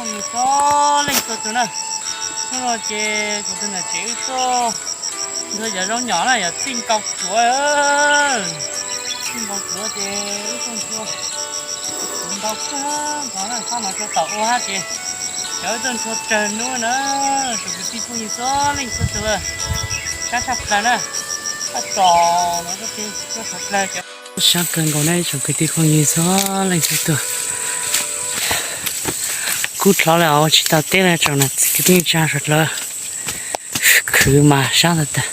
Txhua leej txhua tus na, hnub no ces kuv tus niam tsev wb tuaj nrhiav cov zaub nyom na, yog txij nkaus tsuav, txij nkaus tsuav ces wb tuaj nrhiav ntau kawg nkaus na, sab no rau tom ua hab ces cov wb tuaj nrhiav raws hnub na, tsoom kwv tij phooj ywg txhua leej txhua tus, sab tshaj plaws na, sab tod no tuaj sawv dlawg cov, sab kawg nkaus na tsoom kwv tij phooj ywg txhua leej txhua tus. Kub dlhau lawm os, ua tsis tau teb lawm, tsoom niam txiv kwv tij neej tsa sawv dlawg, khwv mas sab tag tag.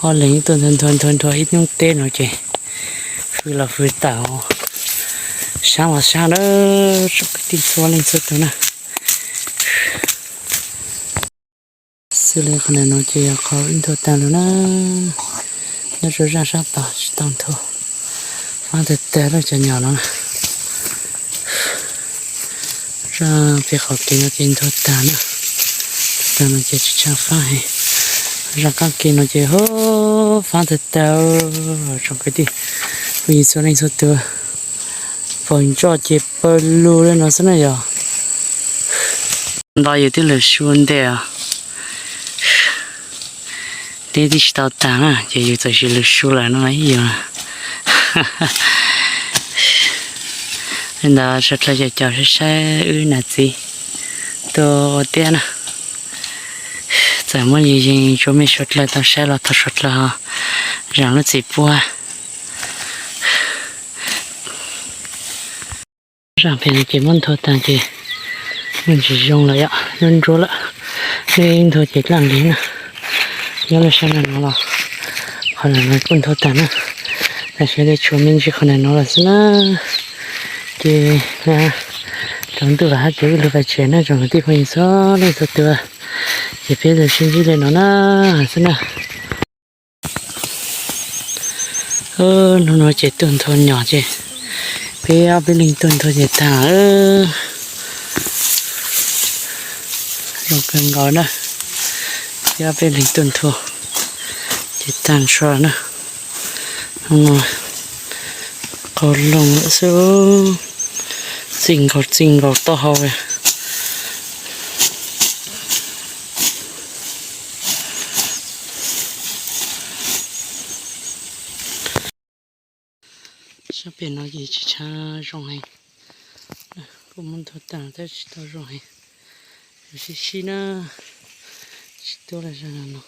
Ob leeg tuaj nthua nthua nthua ib hnub teb no ces fwj los fwj tawm, sab los sab na, tsoom kwv tij txhua leej txhua tus na. Xws li qhov ntawm no ces yog qhov wb nthua tag lawm na, nyob rau zaj sab tod tsis tau nthua, faab tag tag lawm cov nyom no. Zaj pem qhov kev no ces nthua tag na, tag no ces tsis tshua faab heev. Zaj qaab kev no ces faab tag tag, tsoom kwv tij phooj ywg txhua leej txhua tus, pom ntsoj ces pawg lug li no xwb na yog. Nto yus twb lug su ntev os, teb twb tsis tau tag na ces yus txawm sis lug su lawm no ib yus. Li ntawd suav dlawg cov caum saib saib wb nam txiv tuaj ua teb na. Txawm muaj yees yees tsuas mej suav dlawg tau saib los thov suav dlawg ho zam lub txim pub. Zaj pem no ces muab nthua tag ces muaj ntsis zoo lawm yom, nruab nruab lawm. Neb nthua ces dlaaj nqig na. Nyob lub sab nraud no los qhov ntawm no kuj nthua tag na. Tam sim no tshuav me ntsis qhov ntawm no lawm xwb na. Ces rau ntuj los hab ces wb lug pais tsev na tsoom kwv tij phooj ywg txhua leej txhua tus. Ces peb lug sib ntsib li no na xwb na. Hnub no ces tuaj nthua nyom ces peb ob peb leeg tuaj nthua ces tag. Zoo kawg nkaus na, peb ob peb leeg tuaj nthua ces tag nrho na. Hnub no qaug loo lawm xwb, txij nkaus txij nkaus taub hau. Sab pem no ces tsis tshua zoo heev, kuj muab nthua tag tab tsis tau zoo heev. Yus sib sib na, tsis tuaj lawm zaj no.